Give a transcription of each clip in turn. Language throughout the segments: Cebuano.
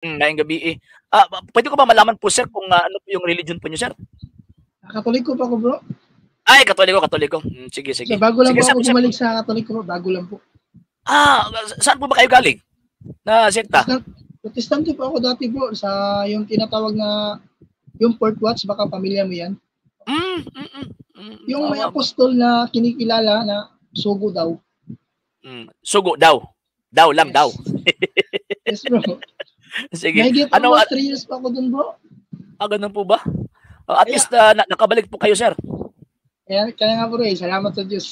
Maayong gabii. Pwede ko ba malaman po, sir, kung ano po yung religion po niyo, sir? Katoliko pa ko, bro. Ay, Katoliko, Katoliko. Sige, sige. So, bago lang Sige, po sir, ako sir. Bumalik sa Katoliko, bro. Bago lang po. Saan po ba kayo galing? Na sekta? Protestante po ako dati, bro. Sa yung tinatawag na yung Fourth Watch, baka pamilya mo yan. Yung may apostol na kinikilala na sugo daw. Sugo daw. Daw lang Yes. daw. Yes, bro. Sige. Mahigit Ano, almost 3 years pa ako dun, bro. Ganun po ba? At least nakabalik po kayo, sir. Kaya nga, bro, eh. Salamat sa Diyos.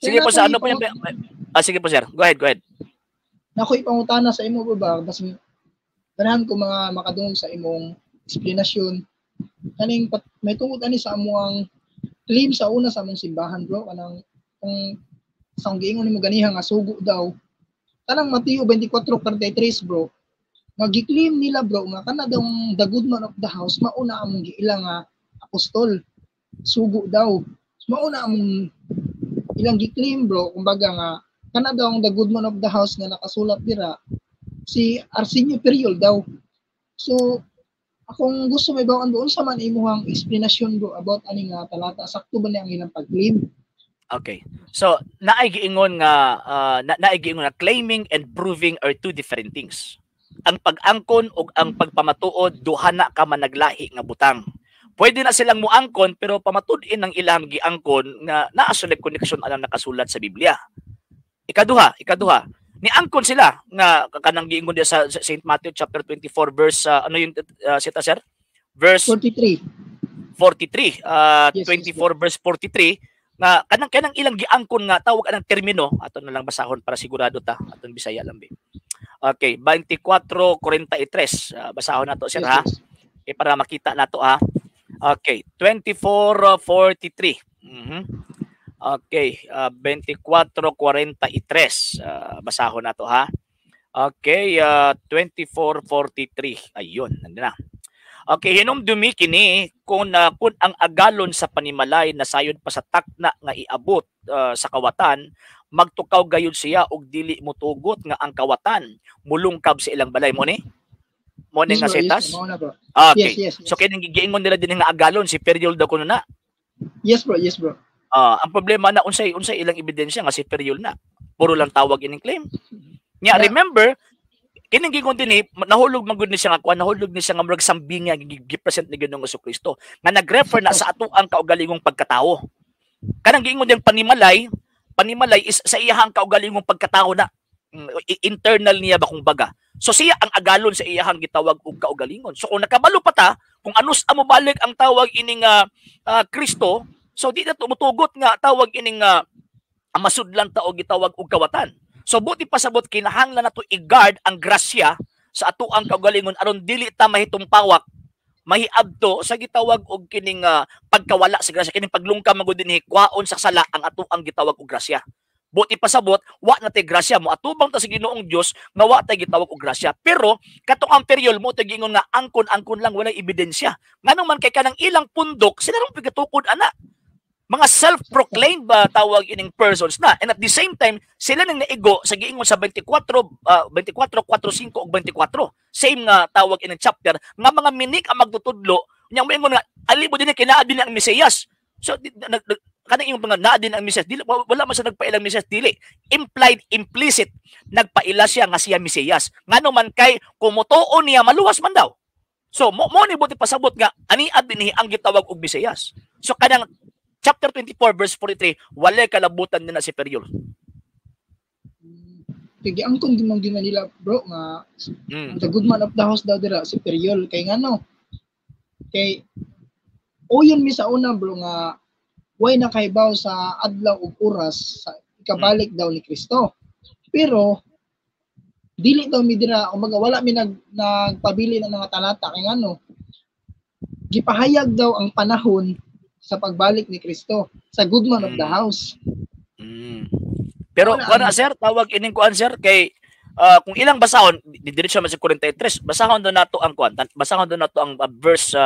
Sige po, sa ano po yung... Sige po, sir. Go ahead, go ahead. Nakoy pangutana sa imo, bro, ba? Bas ganahan ko mga makadungog sa imong explanation. Kaning may tungod ani sa amuang claim sa una sa among simbahan, bro, kanang kung sa akong giingon nimo ganiha nga sugo daw, kanang Mateo 24:43, bro, nga gi-claim nila, bro, nga kana daw the good man of the house mauna among giila nga apostol, sugo daw, mauna among ilang gi-claim, bro. Kumbaga nga kana daw ang the good man of the house nga nakasulat dira si Arsenio Ferriol daw. So akong gusto may bawon doon sa man imuhang explanation, bro, about ani nga talata, sakto ba niya ang ilang pag-claim? Okay. So, naay giingon nga naay giingon nga claiming and proving are two different things. Ang pag-angkon ug ang pagpamatuod, duha na ka managlahi nga butang. Pwede na silang muangkon pero pamatud-in ang ilang giangkon nga naa sila connection anang nakasulat sa Biblia. Ikaduha, niangkon sila nga kanang giingon diya sa St. Matthew chapter 24 verse ano yung sita, sir? Verse 43. 43, Yes, 24 verse 43 nga kanang kanang ilang giangkon nga tawag anang termino, ato na lang basahon para sigurado ta, aton Bisaya lang be. Okay, 24:43. Basahon nato, sir, ha. Okay, para makita nato, ha. Okay, 24:43. Okay, 24:43. Basahon nato, ha. Okay, 24:43. Ayun, nandun na. Okay, hinumdumi kini kung ang agalon sa panimalay nasayod pa sa takna nga iabot sa kawatan, magtukaw gayud siya og dili motugot nga ang kawatan mulungkab sa ilang balay mo ni? Mo ni Yes, nga bro, yes, setas? Bro, mao na, bro. Okay. Yes. So kining giingon nila din nga agalon si Ferriol daw kuno na. Yes, bro, yes, bro. Ang problema na unsay ilang ebidensya nga si Ferriol na. Puro lang tawag ining claim. Nya remember kining giingon dinhi, nahulog man gud ni siya nga kuan, nahulog ni siya nga murag sambing nga gi-present ni Ginoong Kristo nga nag-refer na sa atoang kaugalingong pagkatawo. Kanang giingon diyang panimalay, panimalay is sa iyahang kaugalingong pagkatawo na. Internal niya ba kung baga. So siya ang agalon sa iyahang gitawag og kaugalingon. So kung nakabalo pa ta kung anus amo balik ang tawag ining Kristo, so di na tumutugot nga tawag ining masudlan ta og gitawag og kawatan. So buti pasabot kinahanglan nato i-guard ang grasya sa atoang kaugalingon aron dili ta mahitumpawak, mahiabto sa gitawag og kining pagkawala sa grasya, kining paglungka man gud dinhi, kwaon sa sala ang atoang gitawag og grasya. Buti pasabot wa na tay grasya, mo atubang ta sa Ginoong Dios nga wa tay gitawag og grasya. Pero katong ang Ferriol mo giingon nga angkon-angkon lang, walay ebidensya. Nganong man kay kanang ilang pundok sila rong pigatukod ana. Mga self-proclaimed ba tawag ining persons na, and at the same time sila nang naigo sa giingon sa 24 24 4 5 ug 24, same nga tawag ining chapter nga mga minik ang magtutudlo nya moingon nga ali mo din kinaa din ang Mesiyas. So kanang imong mga naa din ang Mesiyas, dili, wala man sa nagpailang Mesiyas, dili implied, implicit nagpaila siya nga siya Mesiyas, ngano man kay kumutuo niya maluwas man daw. So mo ni buti pasabot nga ani dinhi ang gitawag og Mesiyas. So kanang chapter 24 verse 43, walay kalabutan nila si Ferriol. Kay giangkon gid man gyud nila, bro, nga the good man of the house daw dira si Ferriol, kay ngano kay uyon mi sa una, bro, nga way nakahibaw sa adlaw ug oras sa ikabalik daw ni Kristo. Pero dili daw mi dira, kumbaga wala mi nagpabili ng mga talata, kay ngano gipahayag daw ang panahon sa pagbalik ni Kristo sa good man of the house. Pero Wala, kuan ano. Sir, tawag ining kuan, sir, kay kung ilang basahon, diretso man sa 43, basahon do nato ang kuan, basahon do nato ang verse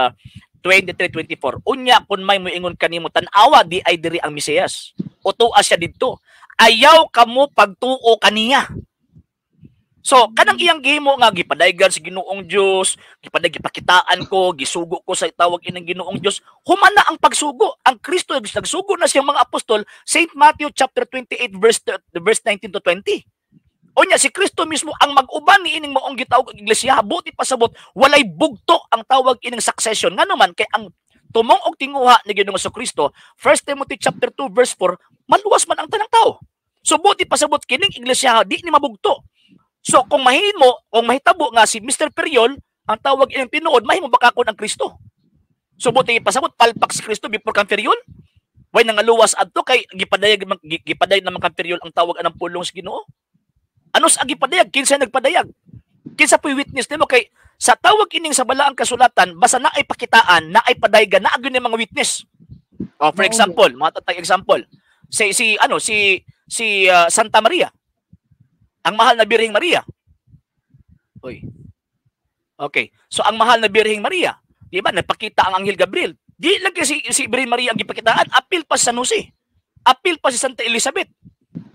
23-24. Unya kun may moingon kanimo, "Tan-awa di ay diri ang Mesiyas." O tua siya didto. Ayaw kamo pagtuo kaniya. So, kanang iyang gihimo nga gipadaygan sa Ginoong Dios, gipaday gipakitaan ko, gisugo ko sa tawag ining Ginoong Dios, humana ang pagsugo. Ang Kristo nagsugo na siyang mga apostol, St. Matthew chapter 28 verse 19 to 20. Unya si Kristo mismo ang mag-uban ni ining maong gitawag og iglesia, buti pasabot walay bugto ang tawag ining succession. Ngano man kay ang tumong og tinguha ni Ginoong Kristo, 1 Timothy chapter 2 verse 4, maluwas man ang tanang tao. So buti pasabot kining iglesia di ni mabugto. So kung mahimo, kung mahitabo nga si Mr. Periol ang tawag ining tinuod, mahimo bakakon ang Kristo. So buti pasabot palpak si Kristo before kang Periol. Way nangaluwas adto kay gipadayag gipadayag naman kang Periol ang tawag anang pulong sa Ginoo. Ano sa gipadayag? Kinsa nagpadayag? Kinsa po'y witness nimo kay sa tawag ining sa balaang kasulatan basta naay pakitaan, naay padaygan, naa gyud mga witness. Oh, for example, mga tatay example. Si si ano si si Santa Maria. Ang mahal na Birheng Maria. Oy. Okay. So ang mahal na Birheng Maria, di ba? Nagpakita ang Anghel Gabriel. Di lang kasi si Birheng Maria ang gipakitaan, apil pa sa San Jose. Apil pa si Santa Elizabeth.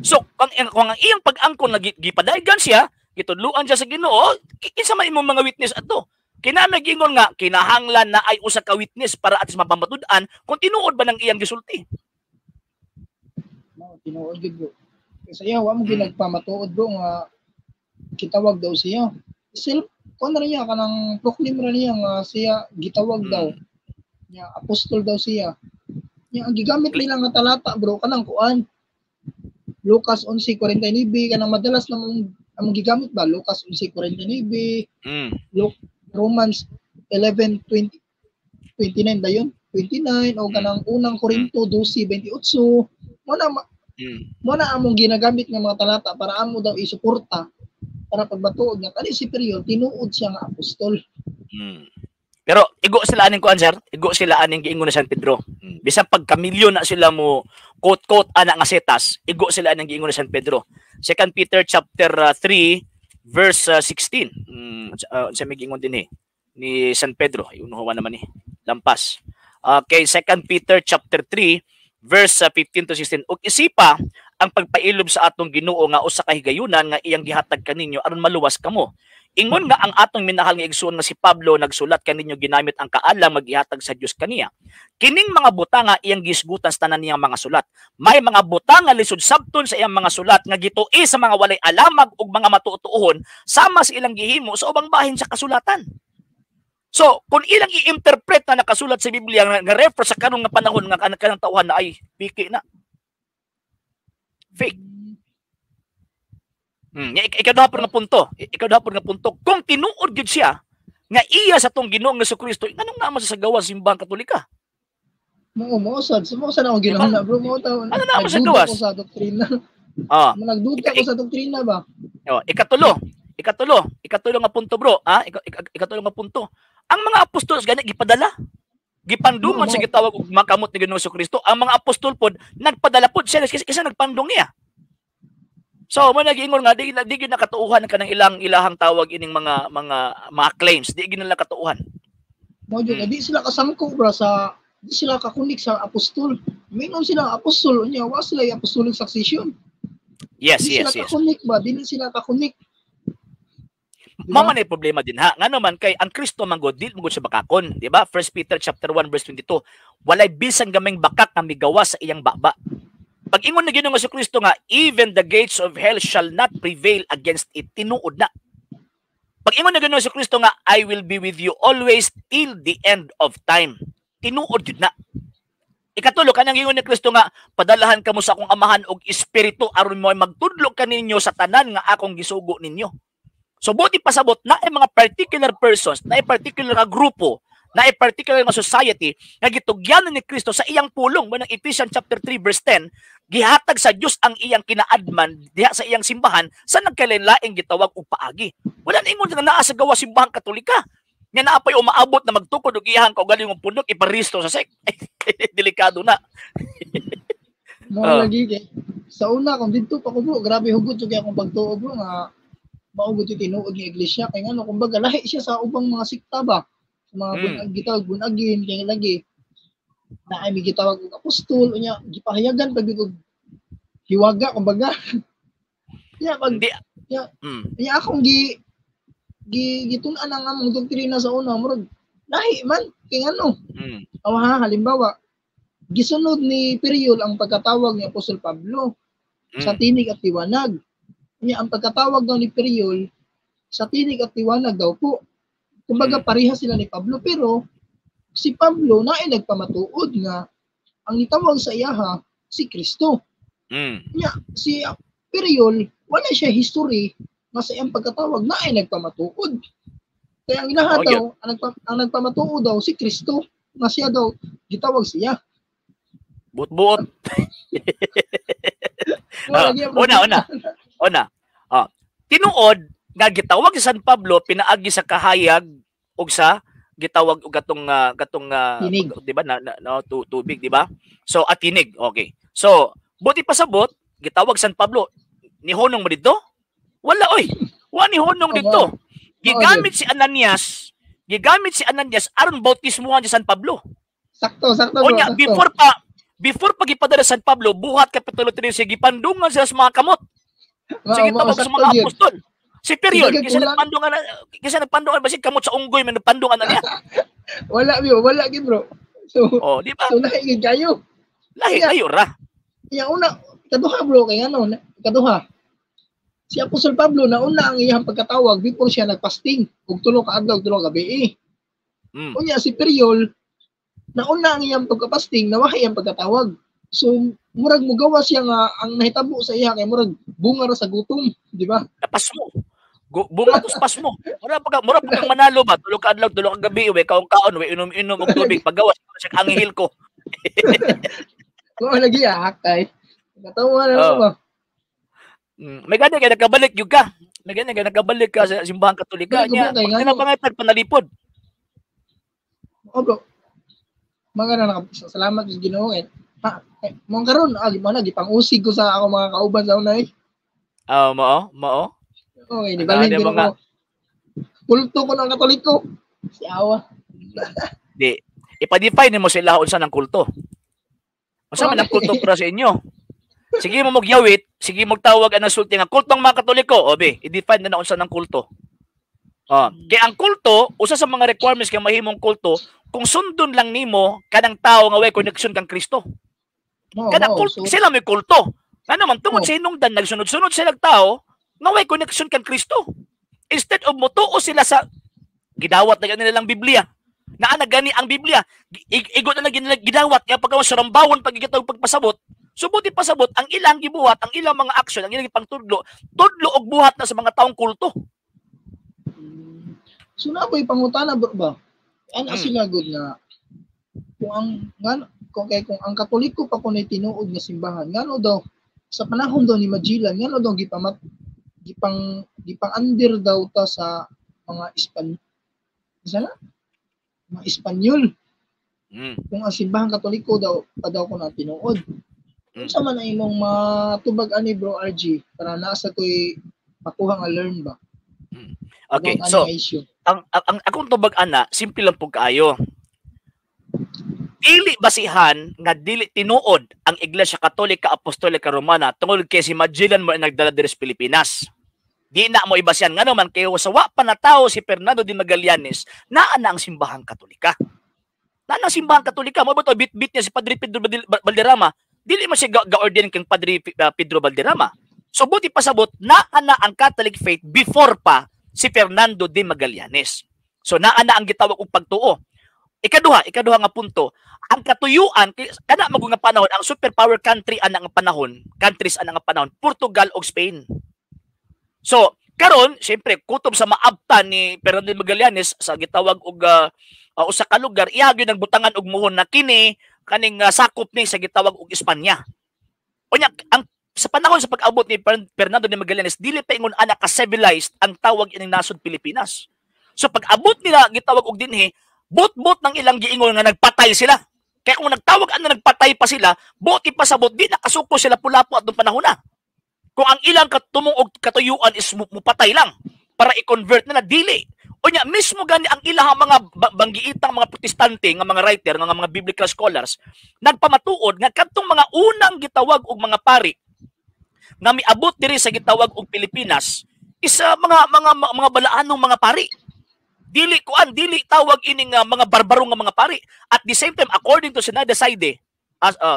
So, kung ang iyang pag-angkon na gipadaygan siya, gitudluan siya sa Ginoo, kinsa man imong mga witness adto? Kinami gingon nga kinahanglan na ay usa ka witness para at mapamatud-an kung tinuod ba nang iyang gisulti. No, tinuod gid, bro. Kasi iya wa mo ginagpamatuod, bro, nga kitawag daw siya. Self kuan ra niya, kanang proclaim ra niya nga siya gitawag daw. Nya apostol daw siya. Nya ang gigamit nila nga talata, bro, kanang kuan Lucas 11:49, kanang madalas namong among gigamit ba Lucas 11:49, Romans 11:20 29 ba yun? 29 o kanang unang Korinto 12:28. Mo na mo na among ginagamit nga mga talata para amo daw isuporta para pagbatuod nga kani si Periol tinuod siya nga apostol. Pero igo sila aning kuan, sir, igo sila aning giingon ni San Pedro. Bisan pagkamilyon na sila mo quote-quote ana nga setas, igo sila aning giingon ni San Pedro. 2 Peter chapter 3 verse 16. Sa may giingon din eh ni San Pedro, ay unuhawa naman ni lampas. Okay, 2 Peter chapter 3 verse 15 to 16. Ug isipa ang pagpailob sa atong Ginoo nga usa ka higayunan nga iyang gihatag kaninyo aron maluwas kamo. Ingon nga ang atong minahal nga igsoon nga si Pablo nagsulat kaninyo ginamit ang kaalam magihatag sa Dios kaniya. Kining mga butang nga iyang gisgutan sa tanan niyang mga sulat. May mga butang nga lisod sabton sa iyang mga sulat nga gitui sa mga walay alamag ug mga matuotuohon sama sa ilang gihimo sa ubang bahin sa kasulatan. So, kung ilang i-interpret na nakasulat sa Biblia nga refer sa kanong nga panahon nga kanang tawhan na ay piki na. Fake. Ikaduha nga punto. Ikaduha nga punto. Kung tinuod gyud siya nga iya sa tong Ginoong Kristo, nganong naman sa gawa sa simbahang Katolika? Mo mo sad, mo sad ako ginahuna, bro, mo taw. Ano naman sa gawas? Ko sa doktrina. Nagduda ko sa doktrina ba? Oh, ikatulo. Ikatulo nga punto, bro. Ikatulo nga punto. Ang mga apostol gani gipadala. Gipandungan sa gitawag og makamot ni Ginoong Kristo. Ang mga apostol pod nagpadala pod siya kasi nagpandong niya. So mo nagiingon nga di gyud nakatuohan kanang ilang ilahang tawag ining mga mga mga claims, di gyud nila katuohan. Mo jud di sila kasangko, bro, sa di sila kakunik sa apostol. Minon sila apostol unya wa sila apostolic succession. Yes, di yes, sila yes. Kakunik ba? Dili sila kakunik. Mao man ay problema din ha. Ngano man kay ang Kristo man gud dili man gud siya bakakon, di ba? 1 Peter chapter 1 verse 22. Walay bisan gamay bakak nga migawas sa iyang baba. Pag ingon na Ginoong Kristo nga even the gates of hell shall not prevail against it, tinuod na. Pag ingon na Ginoong Kristo nga I will be with you always till the end of time, tinuod jud na. Ikatulo, kanang ingon ni Kristo nga padalahan kamo sa akong amahan og espiritu aron mo magtudlo kaninyo sa tanan nga akong gisugo ninyo. So buti pasabot na ay mga particular persons, na ay particular nga grupo, na ay particular nga society nga gitugyanan ni Kristo sa iyang pulong. Manang Ephesians chapter 3 verse 10, gihatag sa Dios ang iyang kinaadman diha sa iyang simbahan sa nagkalain-laing gitawag og paagi. Wala na ingon nga naa sa gawa simbahang Katolika. Nga naa pay umaabot na magtukod og iyang kaugalingong pundok iparisto sa sek. Delikado na. Mo lagi kay sa una kung didto pa ko, bro, grabe hugot jud akong pagtuo, bro, nga maugot yung tinuod ng iglesia kay ngano kumbaga lahi siya sa ubang mga sikta ba, sa mga bunag gitawag bunagin kay lagi na ay may gitawag og apostol unya gipahayagan pag og hiwaga kumbaga. Yeah, pag hindi Ya, ya akong gi gi gitun-an ang among doktrina sa una, murag lahi man kay ngano. Aw ha, halimbawa, gisunod ni Periol ang pagkatawag ni Apostol Pablo sa tinig at liwanag. Nya ang pagkatawag daw ni Periol sa tinig at liwanag daw po. Kumbaga pareha sila ni Pablo, pero si Pablo naay nagpamatuod nga ang nitawag sa iyaha si Kristo. Nya si Periol wala siya history nga sa iyang pagkatawag naay nagpamatuod. Kaya ang ilaha daw, ang nagpamatuod daw si Kristo nga siya daw gitawag siya. Buot-buot. Una, una. Una. Tinuod nga gitawag si San Pablo pinaagi sa kahayag ug sa gitawag og katong katong di ba na, na, no, tubig, di ba? So atinig, okay. So buti pasabot gitawag San Pablo, nihonong mo didto? Wala oy. Wa nihonong didto. Gigamit si Ananias, aron bautismuhan si San Pablo. Sakto, sakto. Onya, sakto. Before pa gipadala San Pablo, buhat kapitulo 3, gipandungan sila sa mga kamot. Sige, tawag sa mga apostol. Si Periol, kisa nagpandungan ba si kamot sa unggoy, may nagpandungan na niya. Wala, bro, wala gid bro. So, oh, di ba? So lahi gid kayo. Lahi kayo ra. Iya una, kaduha bro, kay ano, kaduha. Si Apostol Pablo nauna ang iyang pagkatawag before siya nagfasting og tulo ka adlaw, tulo ka gabi. Unya si Periol nauna ang iyang pagkapasting, nawahi ang pagkatawag. So murag mugawa siya nga ang nahitabo sa iya kay murag bunga ra sa gutom, di ba? Napasmo. Bunga to sa pasmo. Mura pa kang manalo ba? Tulo ka adlaw, tulo ka gabi, we kaon kaon, we inom-inom og tubig. Paggawas siya ang anghel ko. Mo lagi kay. Natawa na ba? May gani kay nakabalik gyud ka. May gani kay nakabalik ka sa simbahang Katolika niya. Pag pangatag panalipod. Oh bro. Mga na salamat sa Ginoo eh. Ha, mo karon mo na gipang-usig ko sa ako mga kauban sa una eh. Ah, mao, mao. Okay, ni balhin ko. Kulto ko ng Katoliko. Si awa. Di, ipa-define nimo sila unsa ng kulto. Unsa man ang kulto para sa inyo? Sige mo magyawit, sige magtawag ang sulti nga kultong mga Katoliko. O be, i-define na unsa ng kulto. Oh, kay ang kulto, usa sa mga requirements kay mahimong kulto, kung sundon lang nimo kanang tao nga way connection kang Kristo. No, kanang no, kulto, so, sila may kulto. Ngano man tungod sa hinungdan nagsunod-sunod sila tao nga way connection kang Kristo. Instead of motuo sila sa gidawat na ganila lang Biblia. Naa na gani ang Biblia. Igo na lang gidawat kaya pagka sarambawon pagigitag pagpasabot. So buti pasabot ang ilang gibuhat, ang ilang mga action, ang ilang pangtudlo, tudlo og buhat na sa mga taong kulto. So na ako'y pangutana bro ba? Ano sila good na kung ang kung kay kung ang Katoliko pa kuno'y tinuod nga simbahan, ngano daw sa panahon daw ni Magellan, ngano daw gipang under daw ta sa mga mga Espanyol. Kung ang simbahang Katoliko daw pa daw kuno tinuod. Unsa man ang imong matubag ani bro RG para naa sa ko'y makuha nga learn ba? Okay, so ang akong tubag ana, simple lang pud kaayo. Dili basihan nga dili tinuod ang Iglesia Katolika Apostolika Romana tungod kay si Magellan mo ang nagdala diri sa Pilipinas. Di na mo ibasihan ngano man kay sa wa pa natawo si Fernando de Magallanes, naa na ang simbahang Katolika. Naa na ang simbahang Katolika, mo ba to bit-bit niya si Padre Pedro Valderrama? Dili man siya ga-ordain kang Padre Pedro Valderrama. So buti pasabot naa na ang Catholic faith before pa si Fernando de Magallanes. So naa na ang gitawag og pagtuo. Ikaduha nga punto, ang katuyuan kana magong nga panahon ang superpower country ana nga panahon, countries ana nga panahon, Portugal ug Spain. So karon siyempre kutob sa maabtan ni Fernando de Magallanes sa gitawag og usa ka lugar, iya gyud ang butangan og muhon na kini kaning sakop ni sa gitawag og Espanya. Unya ang sa panahon sa pag-abot ni Fernando de Magallanes, dili pa ingon ana ka civilized ang tawag ining nasod Pilipinas. So pag-abot nila gitawag og dinhi, bot-bot ng ilang giingon nga nagpatay sila. Kaya kung nagtawag ana nagpatay pa sila, buti pa sabot di nakasuko sila pulapo atong panahon na. Kung ang ilang katumong og katuyuan is mupatay lang para i-convert nila, dili. Unya mismo gani ang ilang mga banggiitang mga Protestante nga mga writer nga mga biblical scholars nagpamatuod nga kadtong mga unang gitawag og mga pari nga miabot diri sa gitawag og Pilipinas, Is mga balaanong mga pari. Dili kuan, dili tawag ining mga barbaro nga mga pari. At the same time, according to Sinada Saide,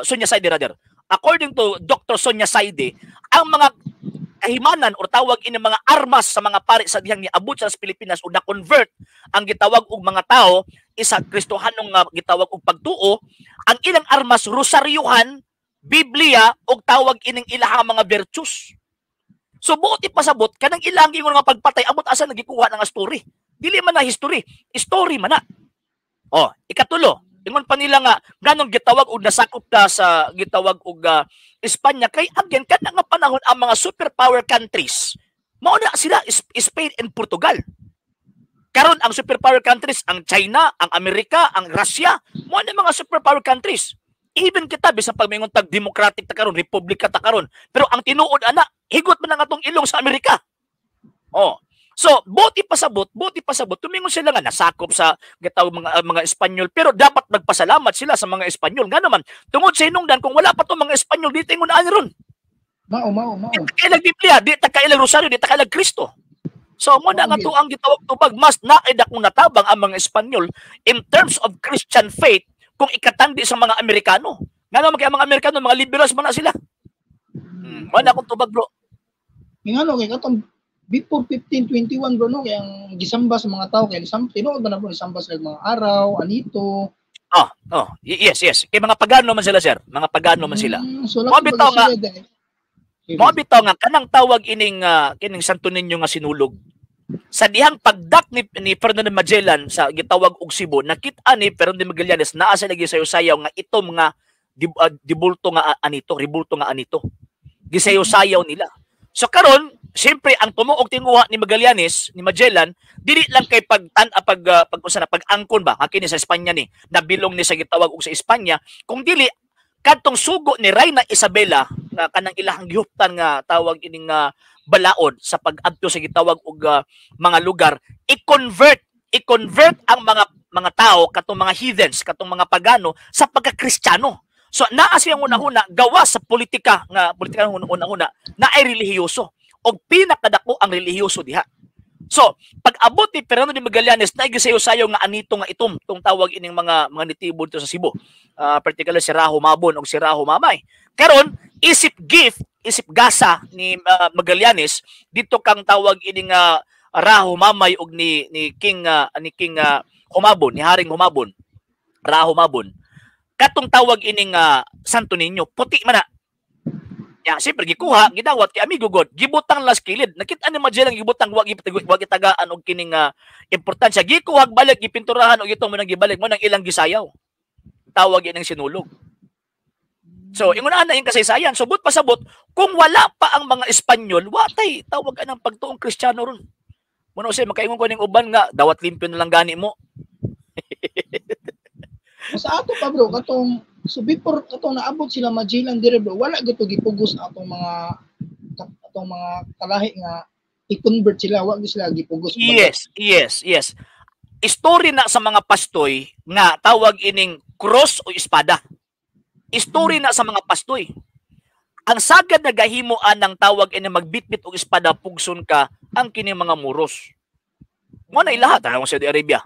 Sonia Saide rather, according to Dr. Sonia Saide, ang mga kahimanan or tawag ini mga armas sa mga pari sa dihang niabot sa Pilipinas o na-convert ang gitawag og mga tao isa Kristohanong nga gitawag og pagtuo, ang ilang armas rosaryuhan, Biblia og tawag ining ilahang mga virtues. So buot ipasabot kanang ilang ingon nga pagpatay, amot asa nagikuha nga story. Dili man na history, story man na. Oh, ikatulo, ingon pa nila nga nganong gitawag og nasakop ta sa gitawag og Espanya kay again kana nga panahon ang mga superpower countries mao na sila Spain and Portugal. Karon ang superpower countries ang China, ang Amerika, ang Russia, mao na mga superpower countries. Even kita bisan pag maingon tag democratic ta karon, republika ta karon, pero ang tinuod ana higot man ang atong ilong sa Amerika. Oh. So, buti pasabot, tumingon sila nga nasakop sa gitawag mga Espanyol, pero dapat magpasalamat sila sa mga Espanyol. Nga naman, tungod sa hinungdan, kung wala pa tong mga Espanyol, di tayo ngunaan ron. Mao, mao, mao. Di ta kailag Biblia, di ta kailag Rosario, di ta kailag Kristo. So, mo na nga tuang gitawag tubag, mas naay dakong natabang ang mga Espanyol in terms of Christian faith kung ikatandi sa mga Amerikano. Nga naman kay ang mga Amerikano, mga liberals man na sila. Mo na akong tubag, bro. Ngano kay katong before 1521, bro, no, kay ang gisamba sa mga tao kay nisamba, tinuod ba na, bro, nisamba sila mga araw anito? Oh, yes. Kay mga pagano man sila, sir. Mga pagano man sila. So Mao bitaw nga sila. Mao bitaw nga kanang tawag ining kining Santo Niño nga sinulog. Sa dihang pagdak ni Ferdinand Magellan sa gitawag og Cebu, nakita ni Ferdinand Magallanes naa sa lagi sayo-sayaw nga itom nga dibulto nga anito, ribulto nga anito. Gisayo-sayaw nila. So karon, siyempre ang tumuog tinguha ni Magallanes, ni Magellan, dili lang kay pagtan pag pag usa na pag-angkon ba, nga kini sa Espanya ni, nabilong ni sa gitawag og sa Espanya, kung dili kadtong sugo ni Reyna Isabela nga kanang ilahang gihuptan nga tawag ining balaod sa pag-adto sa gitawag og mga lugar, i-convert ang mga tao katong mga heathens, katong mga pagano sa pagka-Kristiyano. So naa siyang una-una gawa sa politika nga politika ng una-una na ay relihiyoso og pinakadako ang relihiyoso diha. So pag abot ni Fernando de Magallanes na gisayo-sayo nga anito nga itom tong tawag ining mga nitibo dito sa Cebu. Particular si Raho Mabon og si Raho Mamay. Karon isip gift, isip gasa ni Magallanes dito kang tawag ining Raho Mamay og ni King Humabon, ni Haring Humabon. Raho Mabon. Katong tawag ining Santo Niño, puti man na. Ya, siyempre gikuha, gidawat kay amigo god, gibutang las kilid. Nakita ni Magellan gibutang wa gitagaan og kining importansya. Gikuha balik gipinturahan og itong mo nang gibalik mo nang ilang gisayaw. Tawag ining sinulog. So, ingon ana yung kasaysayan. So, but pasabot, kung wala pa ang mga Espanyol, watay tawag anang pagtuong Kristiyano ron. Muna usay makaingon ko ning uban nga dawat limpyo na lang gani mo. Sa ato pa, bro, katong so before katong naabot sila Magellan dire, bro, wala gyud to gipugos atong mga kalahi nga i-convert sila, wa gyud sila gipugos. Yes. Story na sa mga pastoy nga tawag ining cross o espada. Story na sa mga pastoy. Ang sagad na gahimuan ng tawag ini magbitbit og espada pugson ka ang kini mga Muros. Mo na ilaha tanawon sa Saudi Arabia.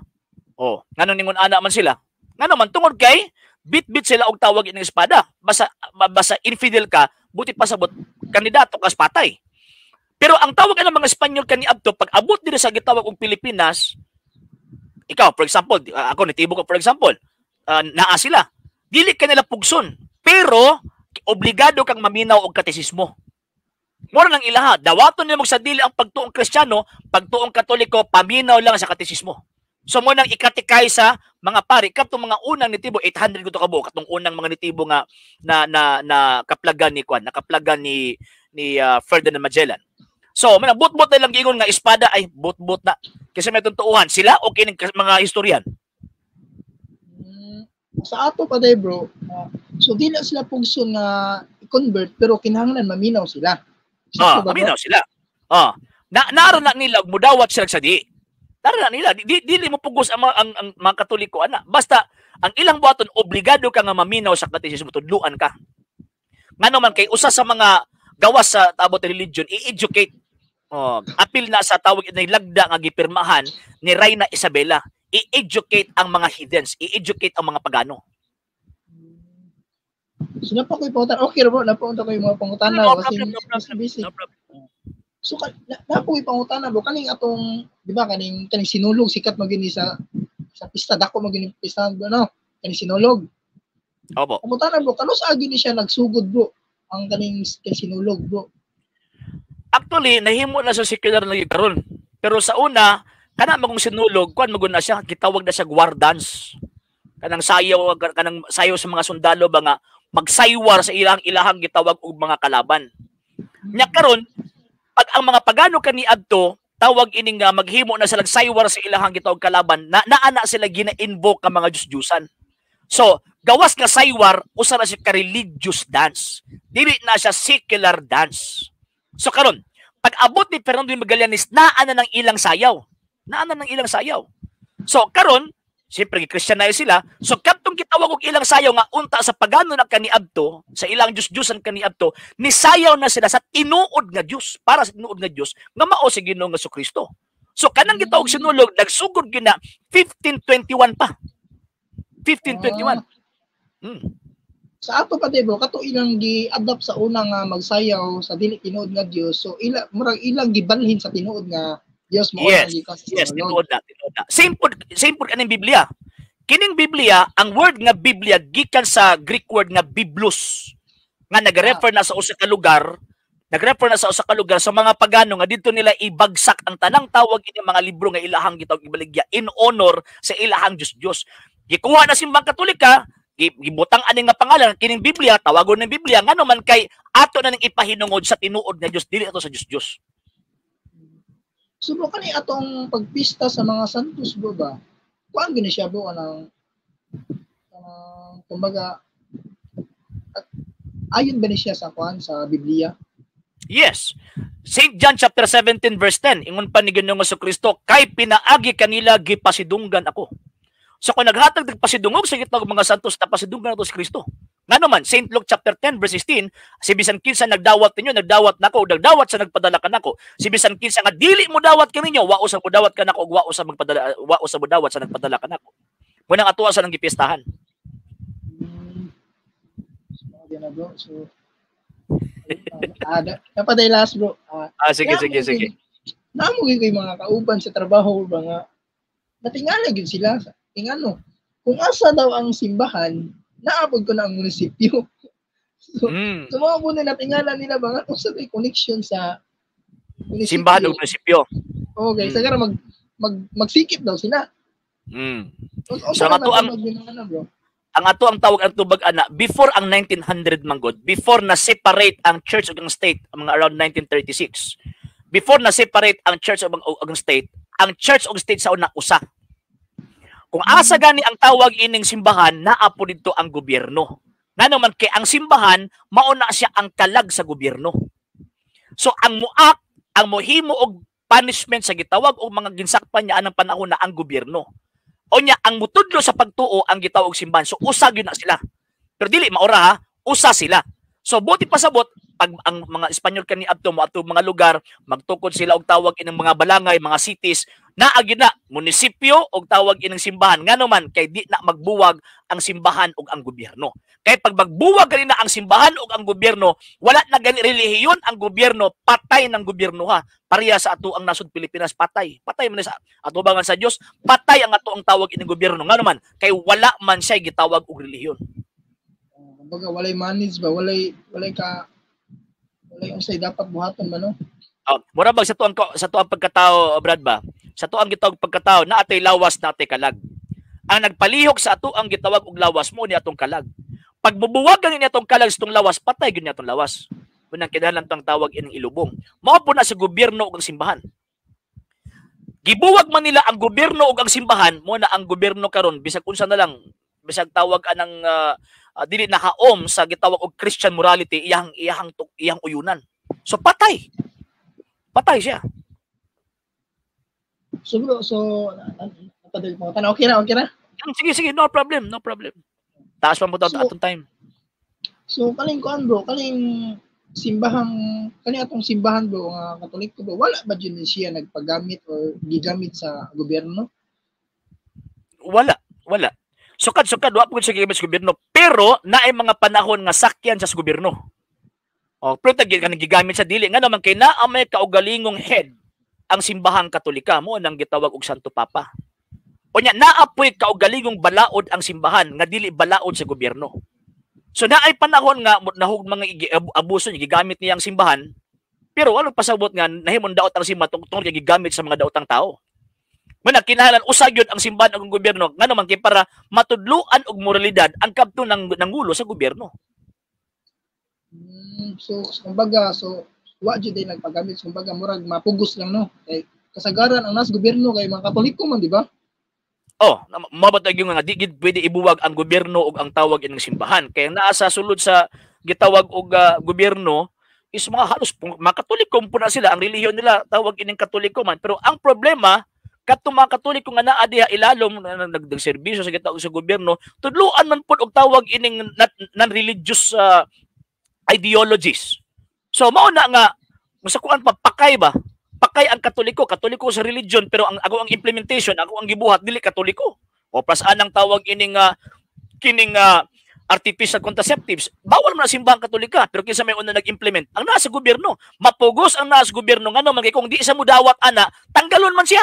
Oh, ngano ningon ana man sila? Ngano man tungod kay bitbit sila og tawag ining espada. Basta infidel ka, buti pasabot kandidato kas patay. Pero ang tawag ng mga Espanyol kaniadto pag abot diri sa gitawag og Pilipinas, ikaw for example, ako nitibo ko for example, naa sila. Dili ka nila pugson, pero obligado kang maminaw og katesismo. Mura nang ilaha, dawaton nimo sa dili ang pagtuong Kristiyano, pagtuong Katoliko, paminaw lang sa katesismo. So mo nang ikatikay sa mga pari katong mga unang nitibo 800 ko to kabuok katong unang mga nitibo nga na na na kaplagan ni kwan, nakaplagan ni Ferdinand Magellan. So man butbot na lang giingon nga espada ay butbot na kasi may tuntuuhan sila o kining mga historian. Sa ato pa day, bro, so di na sila pugson nga i-convert pero kinahanglan maminaw sila. Ah, Sakto ba, bro? Maminaw sila. Ah, na naron na nila mudawat sila sa di. Naron na nila di, di, dili mo pugos ang mga Katoliko ana. Basta ang ilang buhaton obligado ka nga maminaw sa katesismo, tudluan ka. Ngano man kay usa sa mga gawas sa tabot religion i-educate. Oh, apil na sa tawag ini lagda nga gipirmahan ni Reyna Isabela. I-educate ang mga heathens, i-educate ang mga pagano. So napa ko'y pangutana. Okay bro, napunta ko yung mga pangutana. No problem, no problem. Busy. No problem. So napa ko'y pangutana bro, kaning atong, di ba, kaning sinulog sikat man gyud sa pista, dako man gyud pista bro, no? Kaning sinulog. Opo. Pangutana bro, kano sa agi ni siya nagsugod bro ang kaning sinulog bro? Actually, nahimo na sa secular na karon. Pero sa una, kana magong sinulog, kuan magun na siya, gitawag na siya war dance. Kanang sayaw sa mga sundalo ba nga magsaywar sa ilang ilahang gitawag og mga kalaban. Nya karon, pag ang mga pagano kaniadto, tawag ining nga maghimo na sila saywar sa ilahang gitawag kalaban, na naa na sila gina-invoke ang mga Diyos-Diyusan. So, gawas nga saywar, usa na siya ka religious dance. Dili na siya secular dance. So karon, pag abot ni Fernando de Magallanes, naa na ng ilang sayaw. Naa na ng ilang sayaw. So karon, siyempre Christianize sila. So kadtong gitawag og ilang sayaw nga unta sa pagano na kaniadto, sa ilang Diyos-Diyosan kaniadto, nisayaw na sila sa tinuod nga Dios, para sa tinuod nga Dios nga mao si Ginoong Kristo. So kanang gitawag sinulog nagsugod gyud na 1521 pa. 1521. Ah. Sa ato pa bro, kato ilang gi-adapt sa una nga magsayaw sa dili tinuod nga Dios. So ila murag ilang gibalhin sa tinuod nga Dios mo Yes, ang gikan sa yes, sinulog. Tinuod na, tinuod na. Same pod kaning Biblia. Kining Biblia, ang word nga Biblia gikan sa Greek word nga biblos nga nagrefer na sa usa ka lugar, nagrefer na sa usa ka lugar sa mga pagano nga didto nila ibagsak ang tanang tawag ini mga libro nga ilahang gitawag ibaligya in honor sa ilahang Diyos-Diyos. Gikuha na simbang Katolika, gibutang ani nga pangalan kining Biblia, tawagon ng Biblia ngano man kay ato na ning ipahinungod sa tinuod nga Dios, dili ato sa Diyos-Diyos. So bro, kani atong pagpista sa mga santos bro ba? Kuan gini siya bro kanang kumbaga at, ayon ba ni siya sa kuan sa Biblia? Yes. St. John chapter 17 verse 10, ingon pa ni Ginoong Kristo, kay pinaagi kanila gipasidunggan ako. So kung naghatag nagpasidungog sa gitna mga santos, napasidunggan nato si Kristo. Ngano man, St. Luke chapter 10 verse 16, si bisan kinsa nagdawat ninyo, nagdawat nako, nagdawat sa nagpadala kanako. Si bisan kinsa nga dili mo dawat kaninyo, wao sa modawat kanako ug wao sa magpadala, wao sa modawat sa nagpadala kanako. Munang atoa sa nang gipiestahan. So, na bro. So dapat ay last bro. Sige, sige, sige. Naamo gyud ko'y mga kauban sa trabaho ba nga natingala gyud sila. Ingano, kung asa daw ang simbahan, naabot ko na ang munisipyo. So, so mga po na natingala nila ba nga kung sa may connection sa munisipyo. Simbahan ug munisipyo. Okay, sagara mag mag magsikip daw sila. So, So, bro? Ang ato ang tawag ang tubag ana before ang 1900 manggod, before na separate ang church ug ang state, mga around 1936. Before na separate ang church ug ang state, ang church ug state sa una usa. Kung asa gani ang tawag ining simbahan, naa po didto ang gobyerno. Ngano man kay ang simbahan mao na siya ang kalag sa gobyerno. So ang muak, ang mohimo og punishment sa gitawag og mga ginsakpan niya anang panahon na ang gobyerno. O nya ang mutudlo sa pagtuo ang gitawag simbahan. So usa gyud na sila. Pero dili maura ha, usa sila. So buti pasabot pag ang mga Espanyol kani adto mo ato mga lugar, magtukod sila og tawag ining mga balangay, mga cities, naa gyud na munisipyo og tawag ining simbahan. Ngano man kay di na magbuwag ang simbahan ug ang gobyerno. Kay pag magbuwag gani na ang simbahan ug ang gobyerno, wala na gani relihiyon ang gobyerno, patay ng gobyerno ha. Pareha sa ato ang nasod Pilipinas, patay. Patay man sa atubangan sa Dios, patay ang ato ang tawag ining gobyerno. Ngano man kay wala man siya gitawag og relihiyon. Kumbaga walay manage ba, walay walay ka walay unsay dapat buhaton man, no? Oh, mura bag sa tuang pagkatao, Brad ba? Sa tuang gitawag pagkatao, naa tay lawas, naa tay kalag. Ang nagpalihok sa ato ang gitawag og lawas mo ni atong kalag. Pag mubuwag gani ni atong kalag sa atong lawas, patay gyud ni atong lawas. Unang kinahanglan tang tawag ining ilubong. Mao po na sa gobyerno ug ang simbahan. Gibuwag man nila ang gobyerno ug ang simbahan, mo na ang gobyerno karon bisag unsa na lang, bisag tawag anang dili nakaom sa gitawag og Christian morality, iyang iyang iyang uyunan. So patay. Patay siya. So bro, so napadali mo. Tan okay ra, okay ra. Sige, sige, no problem, no problem. Taas pa mo daw So, atong time. So kaning kuan bro, kaning simbahang kani atong simbahan, bro, nga Katoliko, bro, wala ba jud ni siya nagpagamit or gigamit sa gobyerno? Wala, wala. Sukad-sukad wa pud siya gigamit sa gobyerno, pero naay mga panahon nga sakyan sa gobyerno. Oh, pero tagi kanang gigamit sa dili, ngano man kay naa may kaugalingong head ang Simbahang Katolika, mo nang gitawag og Santo Papa. Unya naa poy kaugalingong balaod ang simbahan nga dili balaod sa gobyerno. So naay panahon nga nahug mga abuso niya, gigamit niya ang simbahan, pero wala pasabot nga nahimong daot ang simbahan tungod kay gigamit sa mga daotang tao. Muna kinahanglan usa gyud ang simbahan ug ang gobyerno, ngano man kay para matudluan og moralidad ang kabto ng nangulo sa gobyerno. So kumbaga, so wa jud ay nagpagamit, so, kumbaga murag mapugos lang, no, kay kasagaran ang nas gobyerno kay mga Katoliko man, di ba? Oh, mao ba yung nga di gid pwede ibuwag ang gobyerno ug ang tawag ining simbahan. Kay naa sa sulod sa gitawag og gobyerno is mga halos mga Katoliko po na sila, ang relihiyon nila tawag ining Katoliko man. Pero ang problema kadtong mga Katoliko nga naa diha ilalom na nagserbisyo sa gitawag sa gobyerno, tudluan man pud og tawag ining non-religious ideologies. So mao na nga sa kuan pa, pakay ba? Pakay ang Katoliko, Katoliko sa religion, pero ang ako ang implementation, ako ang gibuhat dili Katoliko. O plus anang tawag ining kining artificial contraceptives, bawal man ang Simbahang Katolika, pero kinsa may una nag-implement? Ang nasa gobyerno. Mapugos ang nasa gobyerno, ngano man kay kung di sa mudawat ana, tanggalon man siya.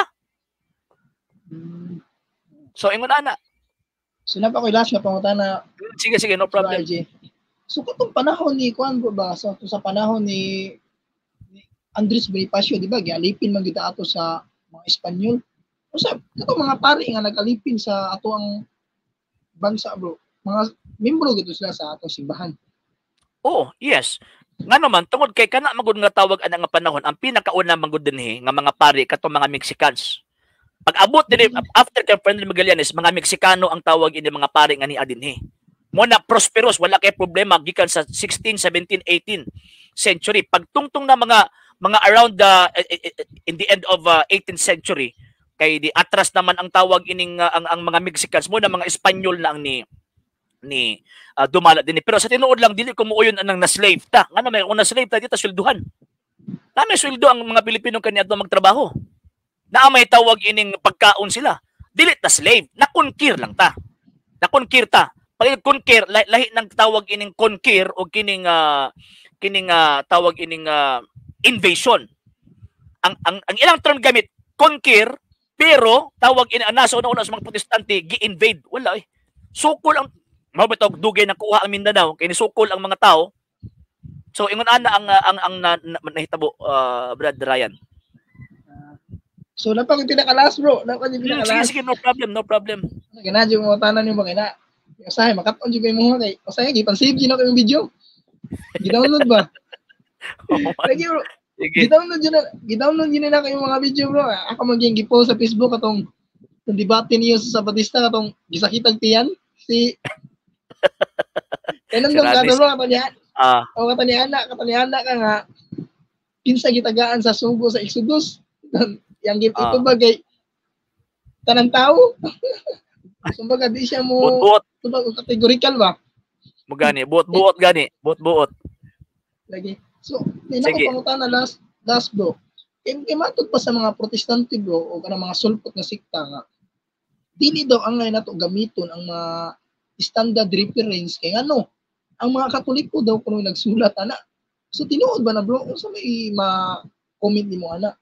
So ingon ana. So naa pa ko'y last nga pangutana. Sige, sige, no problem. RJ. So katong panahon ni kuan, bro, ba, sa panahon ni Andres Bonifacio, di ba, gialipin man kita ato sa mga Espanyol. Usa katong mga pari nga nag-alipin sa ato ang bansa, bro, mga membro gito sila sa atong simbahan? Oh, yes. Nga naman, tungod kay kana magud nga tawag ana nga panahon, ang pinakauna magud dinhi nga mga pari katong mga Mexicans. Pag abot dinhi after kay Ferdinand Magallanes, mga Mexicano ang tawag ini mga pari nga niya dinhi. Mo na prosperous, wala kay problema gikan sa 16, 17, 18 century. Pagtungtong na mga around the in the end of 18th century, kay di atras naman ang tawag ining ang mga Mexicans, mo na mga Espanyol na ang ni ni dumala dinhi. Pero sa tinuod lang, dili ko muuyon anang na slave ta. Ngano may kung na slave ta, di ta swelduhan. Na may sweldo ang mga Pilipino kaniadto magtrabaho. Na may tawag ining pagkaon sila. Dili ta slave, na-conquer lang ta. Na-conquer ta. Pag conquer, lahi ng tawag ining conquer o kining kining tawag ining invasion. Ang ilang term gamit conquer, pero tawag ini nasa una-una sa mga Protestante gi-invade. Wala eh. Sukol ang mao ba tawag dugay na kuha ang Mindanao kay nisukol ang mga tao. So ingon ana ang nahitabo, Brad Ryan. So naa pa ko'y pinaka-last, bro. Naa pa ko'y pinaka-last. Sige, sige, no problem, no problem. Ganahan yung mga tanan yung mga ina. Usahay makat-on jud kay mo kay usahay gipan-save jud nako yung video. Gi-download ba? Oh, man. Lagi, bro. Sige. Gi-download jud na kayong mga video, bro. Ako maging gi-post sa Facebook atong itong debate niyo sa Zapatista katong gisakitag tiyan si Kailan Si dong kato, Radis. Bro, kato niya. O kato niya ka nga kinsa gitagaan sa sugo sa Exodus. Yang gift ito ba kay tanang tao? Kumbaga di siya mo Buot-buot tubag og categorical ba? mo gani, buot-buot gani, buot-buot. Lagi. So, may nako Sige. pangutana last last, bro. Kay matod pa sa mga Protestante, bro, o kanang mga sulpot nga sikta nga dili daw angay nato gamiton ang mga standard reference kay ano, ang mga Katoliko daw kuno nagsulat ana. So tinuod ba na, bro? Unsa may ma-comment nimo ana?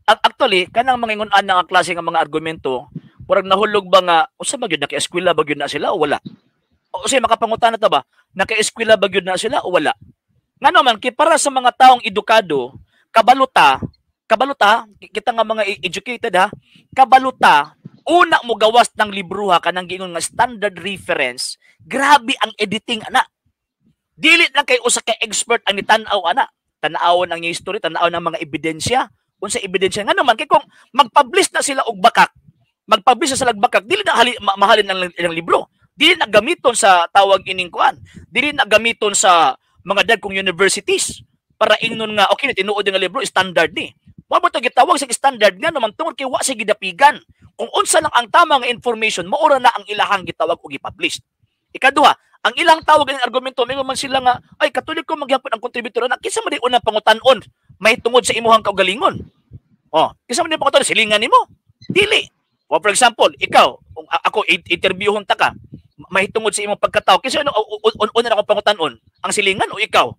Actually, kanang mga ingon ana nga klase nga mga argumento, murag nahulog ba nga unsa ba gyud, naka-eskwela ba gyud na sila o wala? O unsay makapangutana ta ba? Naka-eskwela ba gyud na sila o wala? Ngano man kay para sa mga taong edukado, kabaluta, kabaluta, kita nga mga educated ha, kabaluta, una mo gawas ng libruha kanang giingon nga standard reference, grabe ang editing ana. Dili lang kay usa ka expert ang nitan-aw ana. Tan-awon ang history, tan-aw ng mga ebidensya. Unsa ebidensya? Ngano man kay kung mag-publish na sila og bakak, mag-publish na sila og bakak, dili na mahalin ang ilang libro. Dili na gamiton sa tawag ining kuan. Dili na gamiton sa mga dagkong universities para ingnon nga okay tinuod nga libro standard ni. Wa mo to gitawag sa standard nga naman tungod kay wa siya gidapigan. Kung unsa lang ang tama nga information, maura na ang ilahang gitawag og i-publish. Ikaduha, Ang ilang tawag ng argumento, may man sila nga, ay, Katoliko magyapon ang contributor na, kinsa man di unang pangutan-on may tungod sa imuhang kaugalingon? Oh, kinsa man di pangutan, silingan nimo? Dili. Well, for example, ikaw, kung ako interviewhon ta ka, mahitungod sa imong pagkatao, kinsa ano una na akong pangutan-on? Ang silingan o ikaw?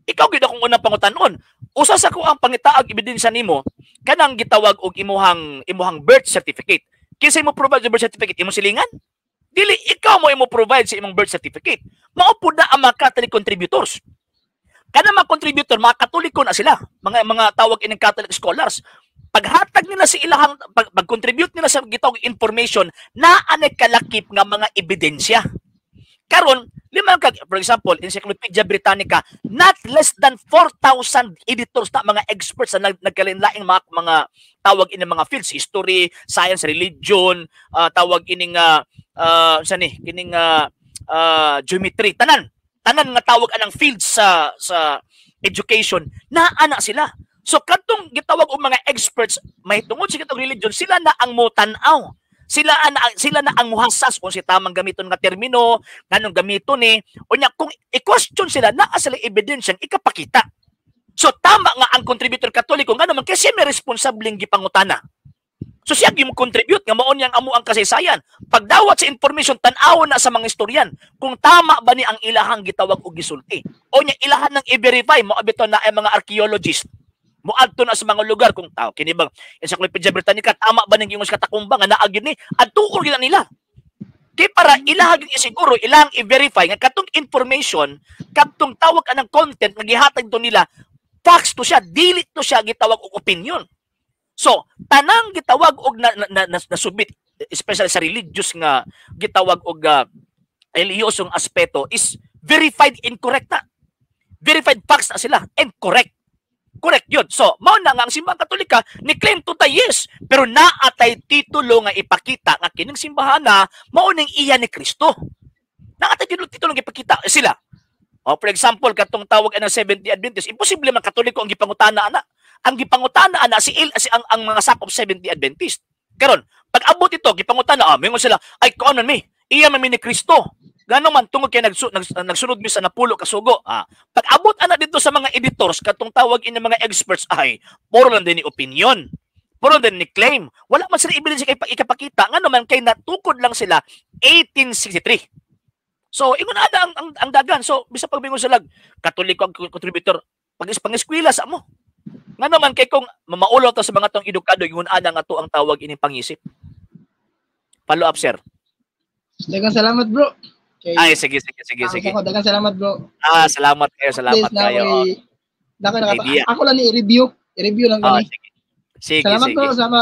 Ikaw gid akong unang pangutan-on. Usa sa ko ang pangitaag ebidensya nimo kanang gitawag og imuhang birth certificate. Kinsa mo provide sa birth certificate? Imong silingan? Dili, ikaw mo imo provide sa imong birth certificate. Mao pud na ang mga Catholic contributors. Kana mga contributor, mga Katoliko na sila, mga tawag ining Catholic scholars. Paghatag nila sa ilahang pag-contribute nila sa gitawag information na anay kalakip nga mga ebidensya. Karon, lima ka, for example, Encyclopedia Britannica, not less than 4,000 editors na mga experts na nagkalinlaing mga tawag ini mga fields, history, science, religion, tawag ining sa ni kining geometry, tanan tanan nga tawag anang fields sa education na ana sila. So kadtong gitawag og mga experts may tungod sa kitong religion, sila na ang motan-aw, sila na ang muhasas kung si tamang gamiton nga termino, nganong gamiton ni unya. Kung i-question sila, naa sila ebidensyang ikapakita. So tama nga ang contributor Katoliko, ngano man kasi may responsableng gipangutana. So siya mo contribute nga mao niyang amo ang kasaysayan. Pagdawat sa information, tan-awon na sa mga istoryan kung tama ba ni ang ilahang gitawag og gisulti. O nya ilahan nang i-verify mo bitaw na ay mga archaeologist moadto na sa mga lugar kung tao kini bang Encyclopedia Britannica, tama ba ning giingon sa katakumba nga naa gyud ni, adtuon gyud na nila. Kay para ilahang isiguro, ilang i-verify nga katong information, katong tawag anang content nga gihatag to nila, facts to siya, dili to siya gitawag og opinion. So, tanang gitawag og na nasubmit, especially sa religious nga gitawag og relihiyosong aspeto, is verified and correct na. Verified facts na sila and correct. Correct yun. So, mao na nga ang Simbahang Katolika ni claim to ta, yes, pero naatay titulo nga ipakita nga kining simbahan na mao ning iya ni Kristo. Naatay titulo nga ipakita sila. O, for example, katong tawag ang Seventh-day Adventist, imposible man Katoliko ang gipangutana ana. Ang gipangutana ana si ang mga sakop Seventh-day Adventist. Karon, pag abot ito, gipangutana, mingon sila, ay kuanon mi, iya man mi ni Kristo. Gano man tungod kay nagsunod mi sa napulo ka sugo. Pag abot ana dito sa mga editors, katong tawag ini mga experts, ay puro lang din ni opinion. Puro din ni claim. Wala man sila ebidensya kay ikapakita, ngano man kay natukod lang sila 1863. So ingon ana ang dagan. So bisa pag mingon sila Katoliko ang contributor, pag pangeskwela sa mo. Ngano man kay kung mamaulo ta sa mga tong edukado, ingon ana nga to ang tawag ining pangisip. Follow up, sir. Daghang salamat, bro. Okay. Ay, sige, sige, sige, sige. Ako, daghang salamat, bro. Ah, salamat kayo, salamat kayo. Ako lang ni i-review. I-review lang kami. Sige. Sige, salamat sige. Bro, salamat.